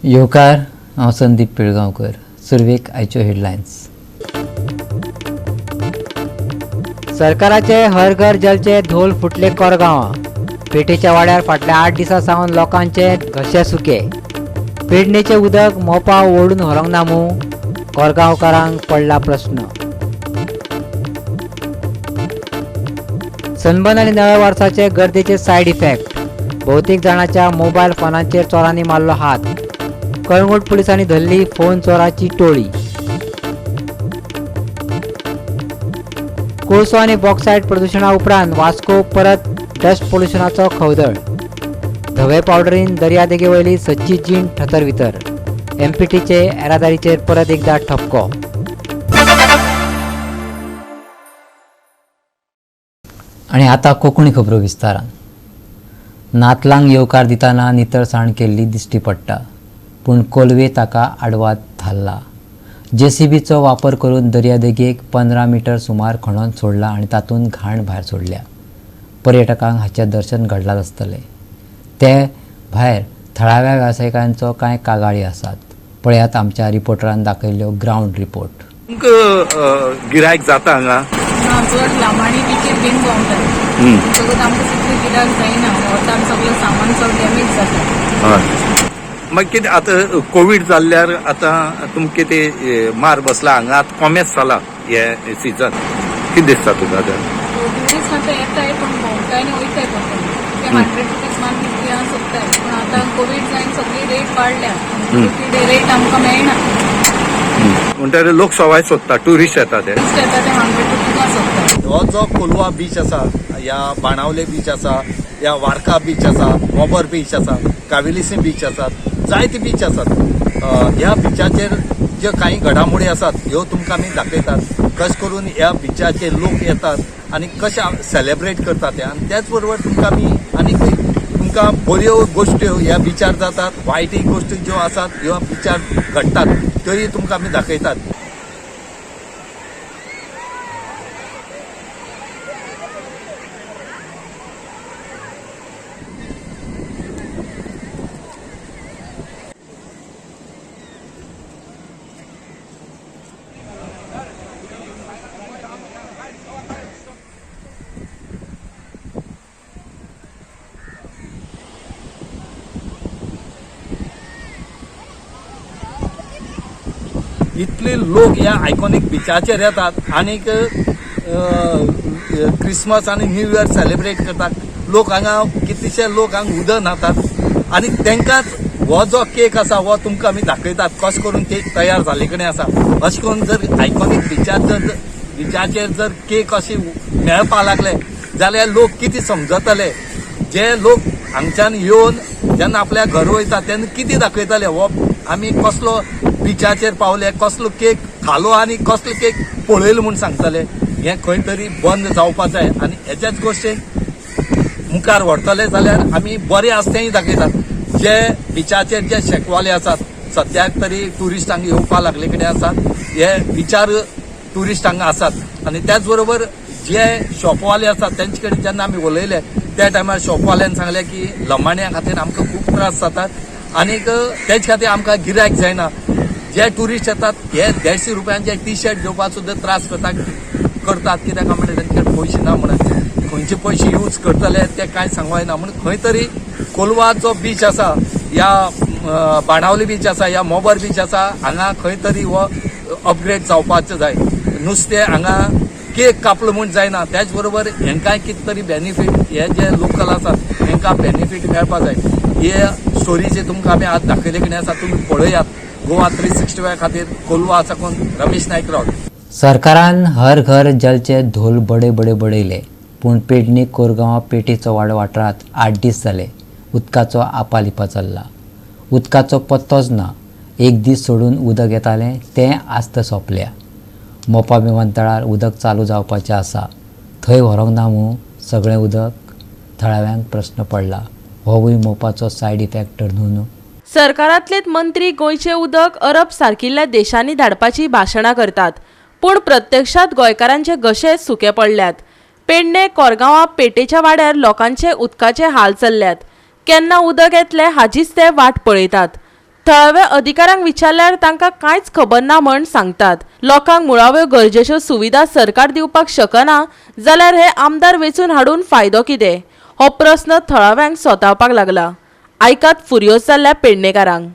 येवकार, हांव संदीप पिळगांवकर. सुरवेक आयच्यो हेडलायन्स. सरकाराचे हर घर जलचे धोल फुटले कोरगांवां. पेठेच्या वाड्यार फाटल्या 8 दिसां सावन लोकांचे घशे सुके. पेडणेचें उदक मोपा ओडून व्हरूंक ना मूं? कोरगांवकारांक पडला प्रस्न. सनबर्न आनी नव्या वर्साचे गर्देचे सायड इफेक्ट. भौतेक जाणांच्या मोबायल फोनांचेर चोरांनी मारलो हात. कळंगूट पुलिसांनी धरली फोन चोराची टोळी. कोळसो आनी बॉक्सायड प्रदुशणा उपरांत वास्को परत डस्ट पोल्युशनाचो खवदळ. धवे पावडरीन दर्यादेगे वयली सच्ची जीण थतरवितर. एमपीटीचे येरादारीचेर परत एकदा ठपको. आनी आतां कोंकणी खबरो विस्तारान. नातलांक येवकार दितना नितळसाण केल्ली दिश्टी पडटा, पूण कोलवे ताका आडवाद थारला. जेसीबीचो वापर करून दर्यादेगेक 15 मिटर सुमार खणोन सोडला आनी तातूंत घाण भायर सोडल्या. पर्यटकांक हाचें दर्शन घडलां आसतलें. ते भायर थळाव्या वेवसायिकांचो कांय कागाळी आसात. पळयात आमच्या रिपोर्टरान दाखयल्ल्यो ग्रावंड रिपोर्ट. तुमकां गिरायक जाता हांगा? चड लांबाणी बिचीर बीन भोंवतात, म्हणटकूच आमकां तितलें गिरायक जायना. वतान सगळें सामान चड डॅमेज जाता. हय, मागीर कितें आतां कोवीड जाल्ल्यार आतां तुमकां ते मार बसला हांगा, आतां कोमेस जाला हे सिजन, कितें दिसता तुका आतां? ट्युरिस्ट आतां येताय पूण भोंवताय आनी वयताय पण ते 100 रुपीज 150 सोदताय, पूण आतां कोवीड जावन सगळी रेट वाडल्या, ती रेट आमकां मेळना. म्हणटकीर लोक सवाय सोदता, ट्युरिस्ट येता ते. ट्युरिस्ट येता ते 100 रुपीजा सोदता. हो जो कोलवा बीच आसा, या बाणावले बीच आसा, या वार्का बीच आसा, मोबर बीच आसा, कावेलिसी बीच आसात, जायते बीच आसात. ह्या बिचाचेर ज्यो कांय घडामोडी आसात ह्यो तुमकां आमी दाखयतात, कशें करून ह्या बिचाचेर लोक येतात आनी कशें सेलेब्रेट करतात ते. आनी त्याच बरोबर तुमकां आमी आनीक तुमकां बऱ्यो गोश्ट्यो ह्या बिचार जातात, वायटय गोश्टी ज्यो आसात ह्यो बिचार घडटात त्योय तुमकां आमी दाखयतात. इतले लोक ह्या आयकॉनीक बिचाचेर येतात आनीक क्रिसमस आनी न्यू इयर सेलिब्रेट करतात. लोक हांगा कितलेशे लोक हांगा उदक न्हातात आनी तांकांच हो जो केक आसा हो तुमकां आमी दाखयतात कशें करून केक तयार जाल्ले कडेन आसा. अशें करून जर आयकॉनीक बिचाचेर जर केक अशी मेळपाक लागले जाल्यार लोक कितें समजतले? जे लोक हांगच्यान येवन जेन्ना आपल्या घर वयता तेन्ना कितें दाखयतले? हो आमी कसलो बिचाचेर पावले, कसलो केक खालो आनी कसलो केक पळयलो म्हूण सांगतले. हें खंय तरी बंद जावपा जाय आनी हेच्याच गोश्टीक मुखार व्हरतले जाल्यार आमी बरें आसा तेंय दाखयतात. जे बिचाचेर जे शेकवाले आसात सद्याक तरी ट्युरिस्ट हांगा येवपाक लागले कडेन आसात, हे बिचार ट्युरिस्ट हांगा आसात. आनी त्याच बरोबर जे शॉपवाले आसात तेंचे कडेन जेन्ना आमी उलयले त्या टायमार शॉपवाल्यान सांगलें की लमाण्या खातीर आमकां खूब त्रास जातात आनीक तेच खातीर आमकां गिरायक जायना. जे ट्युरिस्ट येतात हे 150 रुपयांचे टी शर्ट घेवपाक सुद्दां त्रास करतात, कित्याक म्हणल्यार तेंचे कडेन पयशे ना म्हणून खंयचे पयशे यूज करतले ते कांय सांगूं येना. म्हणून खंय तरी कोलवा जो बीच आसा, या बाणावली बीच आसा, या मोबर बीच आसा, हांगा खंय तरी हो अपग्रेड जावपाचो जाय. नुस्तें हांगा केक कापलो म्हूण जायना, त्याच बरोबर हेंकांय कितें तरी बेनिफीट हे जे लोकल आसात हेंकां बेनिफीट मेळपा जाय. हे स्टोरी जे तुमकां आमी आज दाखयले कडेन आसा तुमी पळयात. गोवा 365 खातीर कोलवा साकून रमेश नायक रावत. सरकारान हर घर जलचे धोल बडे बडे बडयले, पूण पेडणे कोरगांव पेठेचो वाडो वाठारांत 8 दीस जाले उदकाचो आपालिपा चल्ला. उदकाचो पत्तोच ना. एक दीस सोडून उदक येतालें तें आस्त सोंपल्या. मोपा विमानतळार उदक चालू जावपाचें आसा, थंय व्हरूंक ना मूं सगळें उदक? थळाव्यांक प्रस्न पडला. होवूय मोपाचो सायड इफेक्ट न्हू? सरकारांतलेच मंत्री गोंयचें उदक अरब सारकिल्ल्या देशांनी धाडपाची भाशणां करतात, पूण प्रत्यक्षांत गोंयकारांचे घशे सुके पडल्यात. पेडणे कोरगांवां पेटेच्या वाड्यार लोकांचे उदकाचे हाल चल्ल्यात. केन्ना उदक येतलें हाचीच ते वाट पळयतात. थळाव्या अधिकाऱ्यांक विचारल्यार तांकां कांयच खबर ना म्हण सांगतात. लोकांक मुळाव्यो गरजेच्यो सुविधा सरकार दिवपाक शकना जाल्यार हे आमदार वेंचून हाडून फायदो कितें हो प्रस्न थळाव्यांक सोतावपाक लागला. आयकात फुर्योज जाल्ल्या पेडणेकारांक.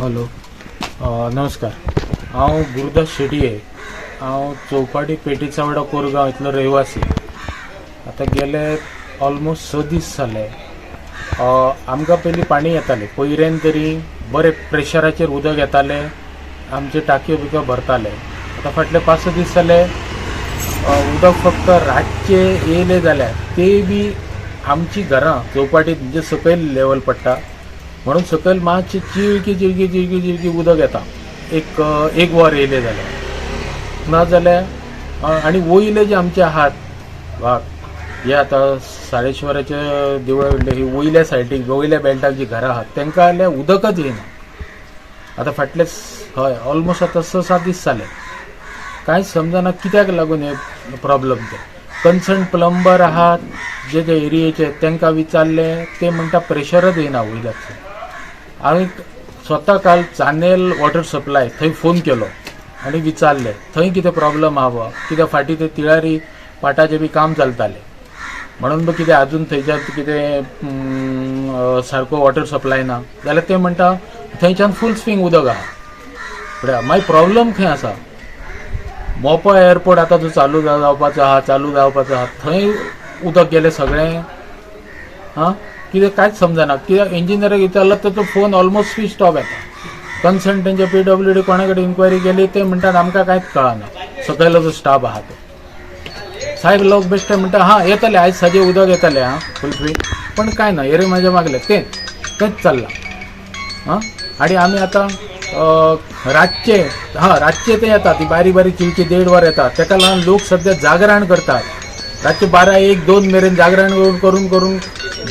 हॅलो, नमस्कार. हांव गुरुदास शेटये. हांव चौपाटी पेटीचावडा कोरगांव इतलो रहिवासी. आतां गेले ऑलमोस्ट 6 दीस जाले. आमकां पयलीं पाणी येतालें, पयऱ्यान तरी बरें प्रेशराचेर उदक येतालें, आमच्यो टाकयो बिकयो भरताले. आतां फाटले 5-6 दीस जाले उदक फक्त रातचें येयलें जाल्यार ते बी आमची घरां चौपाटीत म्हणजे सकयल लेवल पडटा म्हणून सकयल मातशें चिळकी चिळकी चिळकी चिळकी उदक येता. एक वर येयलें जाल्यार, ना जाल्यार आनी वयले जे आमचे आहात भाग हे आतां साडेश्वराच्या देवळा वयले ही वयल्या सायडीक वयल्या बेल्टाक जी घरां आहात तांकां जाल्यार उदकच येयना. आतां फाटले हय ऑलमोस्ट आतां 6-7 दीस जाले. कांयच समजना कित्याक लागून हे प्रॉब्लम ते. कन्सर्न प्लंबर आहात जे ते एरियेचे तांकां विचारले ते म्हणटा प्रेशरच येयना वयल्यान. हांवें स्वता काल चानेल वॉटर सप्लाय थंय फोन केलो आनी विचारलें थंय कितें प्रॉब्लम आहा बा, कित्याक फाटीं ते तिळारी पाटाचें बी काम चलतालें म्हणून बी कितें आजून थंयच्यान कितें सारको वॉटर सप्लाय ना जाल्यार ते म्हणटा थंयच्यान फूल स्विंग उदक आहा. म्हळ्यार मागीर प्रॉब्लम खंय आसा, मोपा एअरपोर्ट आतां जो चालू जावपाचो आहा चालू जावपाचो आहा थंय उदक गेलें सगळें. आं कितें कांयच समजना. कित्याक इंजिनियराक विचारलो तर तो फोन ऑलमोस्ट स्विच ऑफ येता. कन्सर्न तेंच्या PWD कोणा कडेन इन्क्वायरी केली ते म्हणटात आमकां कांयच कळना. सकयलो जो स्टाफ आहा तो साहेब लोक बेश्टे म्हणटा हां येतले आयज साजे उदक येतलें हां फूल फ्री, पण कांय ना येरे म्हाजे मागले तेंच चल्लां. हां आनी आमी आतां रातचे हां रातचे ते येता ती बारीक बारीक चिळची 1.5 वर येता. तेका लागून लोक सद्या जागरण करतात. रातचे 12, 1, 2 मेरेन जागरण करून करून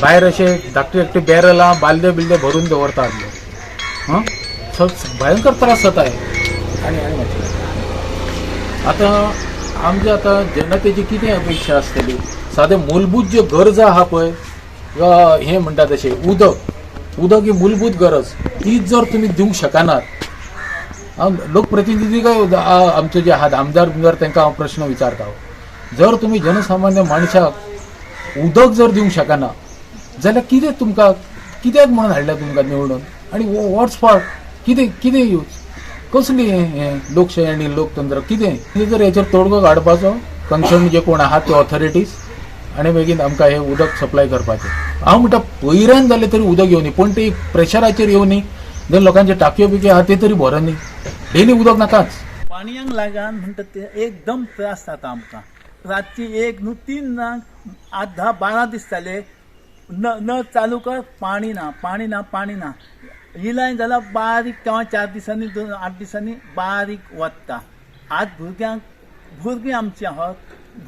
भायर अशे धाकटे धाकटे बॅरलां बालदे बिलदे भरून दवरतात लोक. हां भयंकर त्रास जाता. आनी आनी मातशें आतां आमचे आतां जनतेची कितें अपेक्षा आसतली, सादें मूलभूत ज्यो गरजा आहा पळय हें म्हणटा तशें उदक, उदक ही मूलभूत गरज, तीच जर तुमी दिवंक शकनात. लोकप्रतिनिधी काय आमचे जे आहात आमदार बिमदार तांकां हांव प्रश्न विचारता, जर तुमी जनसामान्य मनशाक उदक जर दिवंक शकना जाल्यार कितें तुमकां कित्याक म्हणून हाडल्या तुमकां निवडून आनी वॉट्स फॉर कितें कितें यूज कसली हें लोकशाही आनी लोकतंत्र कितें. कितें जर हेचेर तोडगो काडपाचो कन्सर्न जे कोण आहात ते ऑथॉरिटीज आनी मागीर आमकां हें उदक सप्लाय करपाचें. हांव म्हणटा पयऱ्यान जालें तरी उदक येवनी, पूण ते प्रेशराचेर येवनी जर लोकांचे टाकयो बिकयो आहा ते तरी भरनी. डेली उदक नाकाच. पाणयांक लागून म्हणटा ते एकदम त्रास जाता आमकां. रातची 1 न्हू 3 ना 8, 10, 12 दीस जाले नळ चालू कर पाणी ना पाणी ना पाणी ना. इलाय जाल्यार बारीक केव्हा 4 दिसांनी 2, 8 दिसांनी बारीक वता. आज भुरग्यांक भुरगीं आमची आहात,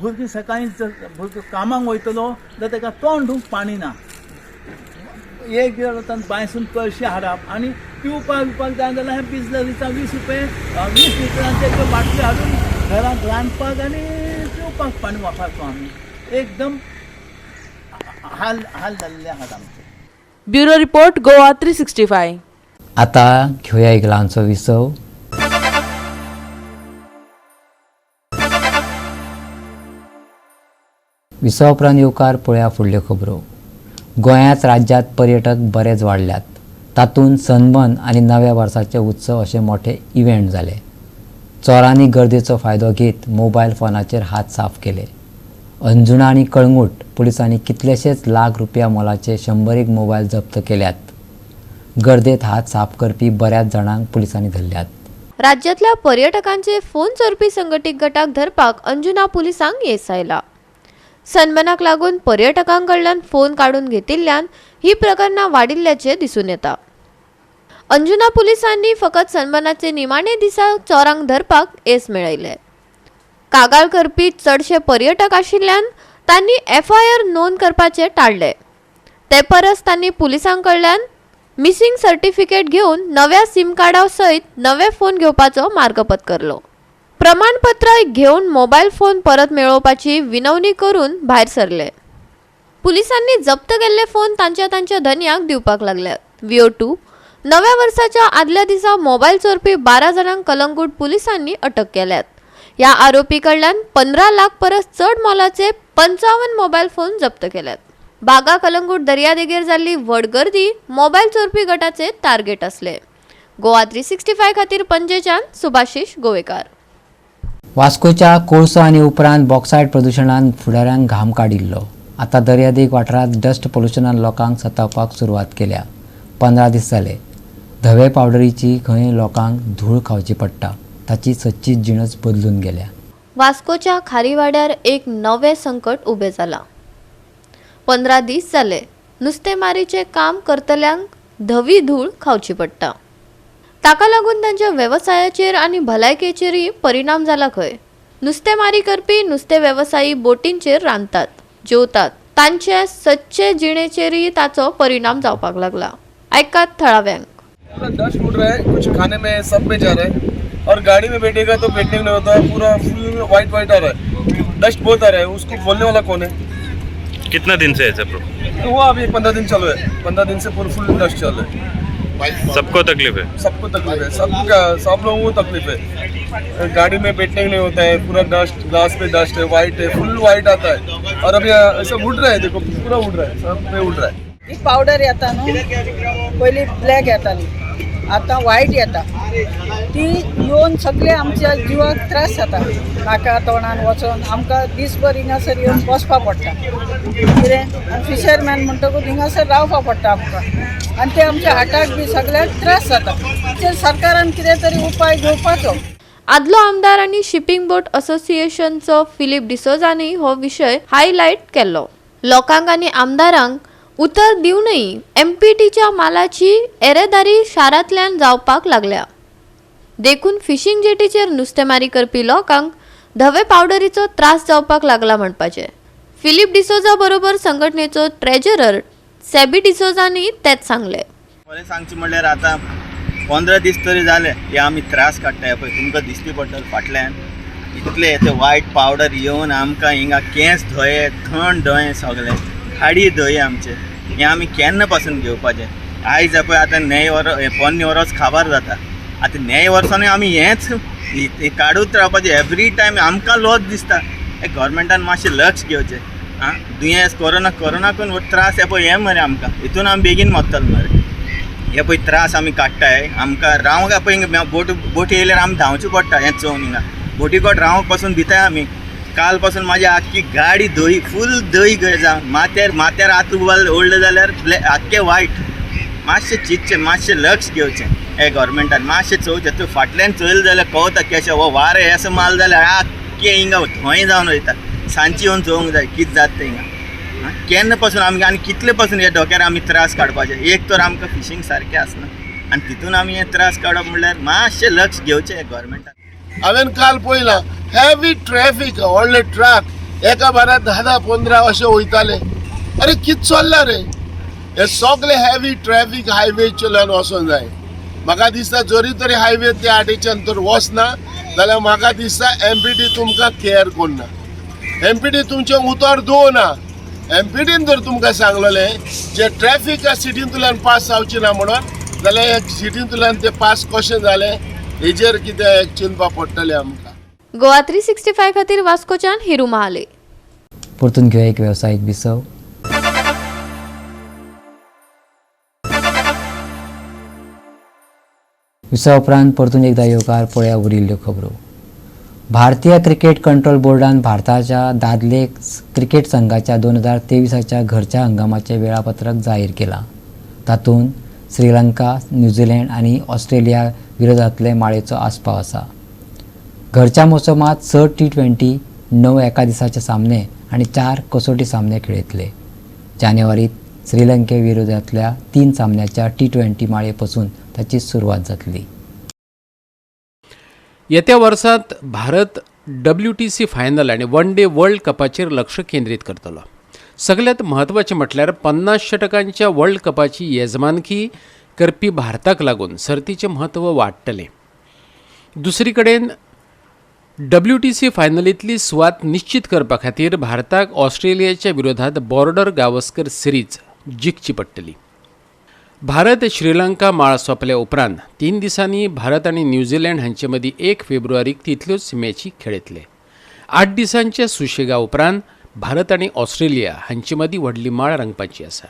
भुरगीं सकाळीं जर भुरगो कामाक वयतलो जाल्यार ताका तोंड धुवंक पाणी ना. एक दीस वता बांयसून कळशी हाडप आनी पिवपाक बिवपाक जाय जाल्यार हें बिजलरीचा 20 रुपये 20 लिटरांचे त्यो बाटल्यो हाडून घरांत रांदपाक आनी पिवपाक पाणी वापरतो आमी. एकदम हाल हाल जाल्ले आहात आमचे. Bureau report Goa 365. आतां घेवया एक ल्हानसो विसव. विसवा उपरांत येवकार पळया फुडल्यो खबरो. गोंयांत राज्यांत पर्यटक बरेच वाडल्यात, तातूंत सनबर्न आनी नव्या वर्साचे उत्सव अशे मोठे इव्हेंट जाले. चोरांनी गर्देचो फायदो घेत मोबायल फोनाचेर हात साफ केले. अंजुणा आनी कळंगूट पुलिसांनी कितलेशेच लाख रुपया मोलाचे 100 मोबायल जप्त केल्यात. गर्देत हात साफ करपी बऱ्याच जाणांक पुलिसांनी धरल्यात. राज्यांतल्या पर्यटकांचे फोन चोरपी संघटीत गटाक धरपाक अंजुना पुलिसांक येस आयला. सनबर्नाक लागून पर्यटकां कडल्यान फोन काडून घेतिल्ल्यान ही प्रकरणां वाडिल्ल्याचें दिसून येता. अंजुना पुलिसांनी फकत सनबर्नाचे निमाणे दिसा चोरांक धरपाक येस मेळयलें. कागाळ करपी चडशे पर्यटक आशिल्ल्यान तांणी FIR नोंद करपाचें टाळ्ळें. ते परस तांणी पुलिसां कडल्यान मिसिंग सर्टिफिकेट घेवन नव्या सिम कार्डा सयत नवे फोन घेवपाचो मार्ग पत्करलो. प्रमाणपत्र घेवन मोबायल फोन परत मेळोवपाची विनवणी करून भायर सरले. पुलिसांनी जप्त केल्ले फोन तांच्या तांच्या धनयांक दिवपाक लागल्यात. VO2 नव्या वर्साच्या आदल्या दिसा मोबायल चोरपी 12 जाणांक कलंगूट पुलिसांनी अटक केल्यात. ह्या आरोपी कडल्यान 15 लाख परस चड मोलाचे 55 मोबायल फोन जप्त केल्यात. बागा कलंगूट दर्यादेगेर जाल्ली व्हड गर्दी मोबायल चोरपी गटाचे टार्गेट आसले. गोवा 365 खातीर पणजेच्यान सुभाषिश गोवेकार. वास्कोच्या कोळसो आनी उपरांत बॉक्सायड प्रदुशणान फुडाऱ्यांक घाम काडिल्लो. आतां दर्यादेग वाठारांत डस्ट पोल्युशनान लोकांक सतावपाक सुरवात केल्या. 15 दीस जाले धवे पावडरीची खंय लोकांक धूळ खावची पडटा. ताची सच्ची जिणस बदलून गेल्या. वास्कोच्या खारीवाड्यार एक नवें संकट उबें जालां. 15 दीस जाले नुस्तेमारीचें काम करतल्यांक धवी धूळ खावची पडटा. ताका लागून तांच्या वेवसायाचेर आनी भलायकेचेरय परिणाम जाला खंय. नुस्तेमारी करपी नुस्तें वेवसायी बोटींचेर रांदतात, जेवतात. तांचे सदचे जिणेचेरय ताचो परिणाम जावपाक लागला. आयकात थळाव्यांक. पूरा डस्ट उड़ रहा है, कुछ खाने में सब में जा रहा है और गाड़ी में बैठेगा तो बैठने में नहीं होता, पूरा फुल वाइट वाइट आ रहा है, डस्ट बहुत आ रहा है। उसको बोलने वाला कौन है? कितना दिन से ऐसा प्रॉब्लम? वो अभी 15 दिन चालू है, 15 दिन से पूरा फुल डस्ट चालू है। सबको तकलीफ है? सबको तकलीफ है, सबका, सब लोगों को तकलीफ है। गाड़ी में बैठने नहीं होता है, पूरा डस्ट, ग्लास पे डस्ट है, वाइट है, फुल वाइट आता है। और अभी ऐसा उड़ रहा है, देखो पूरा उड़ रहा है, सब पे उड़ रहा है। ही पावडर येता न्हू, पयलीं ब्लॅक येताली, आतां वायट येता. ती येवन सगळे आमच्या जिवाक त्रास जाता. नाका तोंडान वचोन आमकां दीसभर हिंगासर येवन बसपा पडटा. कितें आनी फिशरमॅन म्हणटकूच हिंगासर रावपा पडटा आमकां आनी ते आमच्या हार्टाक बी सगळ्याक त्रास जाता. तेचेर सरकारान कितें तरी उपाय घेवपाचो. आदलो आमदार आनी शिपिंग बोट असोसिएशनचो फिलीप डिसोजानी हो विशय हायलायट केल्लो. लोकांक आनी आमदारांक उतर दिवनय एमपीटीच्या मालाची येरादारी शारांतल्यान जावपाक लागल्या. देखून फिशींग जेटीचेर नुस्तेमारी करपी लोकांक धवे पावडरीचो त्रास जावपाक लागला म्हणपाचें फिलीप डिसोजा बरोबर संघटनेचो ट्रेजरर सॅबी डिसोजानी तेच सांगलें. खरें सांगचें म्हणल्यार आतां 15 दीस तरी जाले हे आमी त्रास काडटाय. पळय तुमकां दिसती पडटलें फाटल्यान इतले ते वायट पावडर येवन आमकां हिंगा केंस धये, थंड धये, सगळें खाडी धये आमचे. हें आमी केन्ना पासून घेवपाचें? आयज पळय आतां न्हय वर पोन्ने वरस खाबार जाता. आतां न्हय वर्सांनी आमी हेंच काडूत रावपाचें. एवरी टायम आमकां लॉस दिसता. हे गव्हर्मेंटान मातशें लक्ष घेवचें. आं, दुयेंस कोरोना कोरोनाकून त्रास हे पळय हे मरे आमकां हितून आमी बेगीन मरतले मरे. हे पळय त्रास आमी काडटाय. आमकां रावंक पळय बोट बोटी येयल्यार आमी धांवचें पडटा. हें चोवन हिंगा बोटी कडेन रावंक पासून भिताय आमी. काल पासून म्हाजी आख्खी गाडी धंय, फूल धंय गय जावन माथ्यार माथ्यार हात ओडले जाल्यार आख्खें वायट. मातशें चिंतचें, मातशें लक्ष घेवचें हे गव्हर्मेंटान, मातशें चोवचें. तूं फाटल्यान चोयलें जाल्यार कळटा केशें हो वारें असो माल जाल्यार आख्खें हिंगा थंय जावन वयता. सांजची येवन चोवंक जाय कितें जाता तें हिंगा. केन्ना पासून आमी आनी कितले पासून ह्या डोक्यार आमी त्रास काडपाचे. एक तर आमकां फिशींग सारकें आसना आनी तितून आमी हे त्रास काडप म्हणल्यार मातशें लक्ष घेवचें हे गव्हर्मेंटान. हांवें काल पळयलां हेवी ट्रॅफिक, व्हडले ट्रक एका बारात 10-10, 15 अशे वयताले. अरे कितें चल्लां रे हे सगळे हेवी ट्रॅफिक हायवेच्यान वचोंक जाय. म्हाका दिसता जरी तरी हायवे त्या आडेच्यान तर वचना जाल्यार म्हाका दिसता एमपीटी तुमकां केअर करना, एमपीटी तुमचें उतर दवरना. एमपीटीन जर तुमकां सांगलेलें जे ट्रॅफिक सिटींतल्यान पास जावची ना म्हणून, जाल्यार हे सिटींतल्यान ते पास कशें जालें हेजेर कितें चिंतपा पडटलें आमकां. गोवा 365 खातीर वास्कोच्यान हिरू महाले. परतून घेवया एक वेवसायीक विसव. विसवा उपरांत परतून एकदा येवकार पळया उरिल्ल्यो खबरो. भारतीय क्रिकेट कंट्रोल बोर्डान भारताच्या दादले क्रिकेट संघाच्या 2023च्या घरच्या हंगामाचें वेळापत्रक जाहीर केलां. तातूंत श्रीलंका, न्यूझीलंड आनी ऑस्ट्रेलिया विरोधांतले माळेचो आस्पाव आसा. घरच्या मोसमांत 6 T20, 9 एका दिसाचे सामने आनी 4 कसोटी सामने खेळयतले. जानेवारीत श्रीलंके विरोधांतल्या 3 सामन्याच्या T20 माळे पसून ताची सुरवात जातली. येत्या वर्सांत भारत WTC final आनी वन डे वर्ल्ड कपाचेर लक्ष केंद्रीत करतलो. सगळ्यांत म्हत्वाचें म्हटल्यार 50 षटकांच्या वर्ल्ड कपाची येजमानकी करपी भारताक लागून सर्तीचें म्हत्व वाडटलें. दुसरी कडेन WTC फायनलींतली सुवात निश्चित करपा खातीर भारताक ऑस्ट्रेलियाच्या विरोधात बॉर्डर गावस्कर सिरीज जिखची पडटली. भारत श्रीलंका माळ सोंपल्या उपरांत 3 दिसांनी भारत आनी न्यूझीलंड हांचे मदीं 1 फेब्रुवारीक तितल्योच मॅची खेळयतले. 8 दिसांच्या सुशेगा उपरांत भारत आनी ऑस्ट्रेलिया हांचे मदीं व्हडली माळ रंगपाची आसा.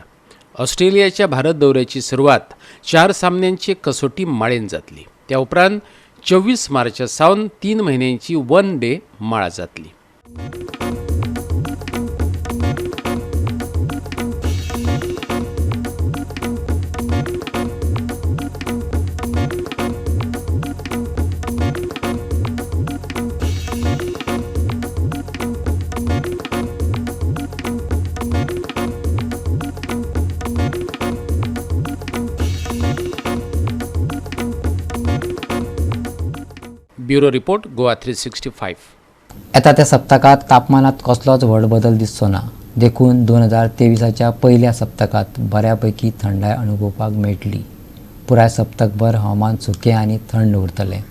ऑस्ट्रेलियाच्या भारत दौऱ्याची सुरवात 4 सामन्यांची कसोटी माळेन जातली. त्या उपरांत 24 मार्चा सावन 3 म्हयन्यांची वन डे माळ जातली. Bureau report, Goa 365. येता त्या सप्तकांत तापमानात कसलोच व्हड बदल दिसचो ना, देखून 2023च्या पयल्या सप्तकांत बऱ्यापैकी थंडाय अनुभवपाक मेळटली. पुराय सप्तकभर हवामान सुकें आनी थंड उरतलें,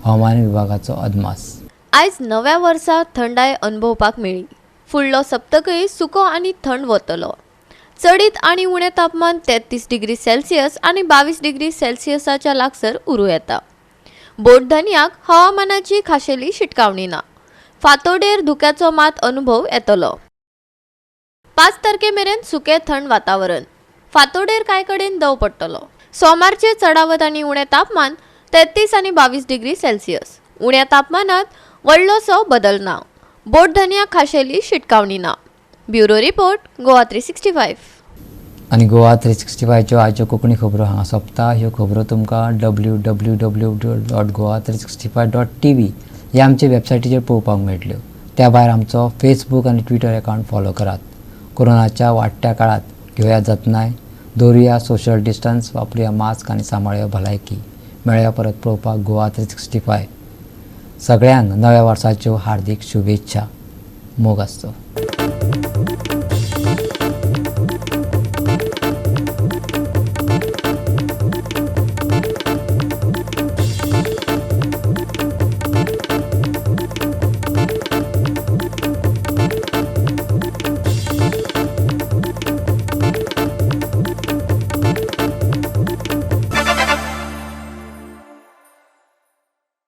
हवामान विभागाचो अदमास. आयज नव्या वर्सा थंडाय अनुभवपाक मेळ्ळी. फुडलो सप्तकय सुको आनी थंड वतलो. चडीत आनी उणें तापमान 33 डिग्री सेल्सियस आनी 22 डिग्री सेल्सियसाच्या लागसर उरूं येता. बोटधनयाक हवामानाची खाशेली शिटकावणी ना. फांतोडेर धुक्याचो मात अनुभव येतलो. 5 तारखे मेरेन सुकें थंड वातावरण. फांतोडेर कांय कडेन दव पडटलो. सोमारचें चडावत आनी उणें तापमान 33 आनी 22 डिग्री सेल्सियस. उण्या तापमानात व्हडलोसो बदल ना. बोटधनयाक खाशेली शिटकावणी ना. Bureau report, Goa 365. आनी गोवा 365च्यो आयच्यो कोंकणी खबरो हांगा सोंपता. ह्यो खबरो तुमकां www.goa365.tv ह्या आमचे वेबसायटीचेर पळोवपाक मेळटल्यो. त्या भायर आमचो फेसबूक आनी ट्विटर अकावंट फॉलो करात. कोरोनाच्या वाडट्या काळात घेवया जतनाय, दवरुया सोशल डिस्टन्स, वापरुया मास्क आनी सांबाळया भलायकी. मेळया परत पळोवपाक गोवा 365. सगळ्यांक नव्या वर्साच्यो हार्दीक शुभेच्छा. मोग आसचो.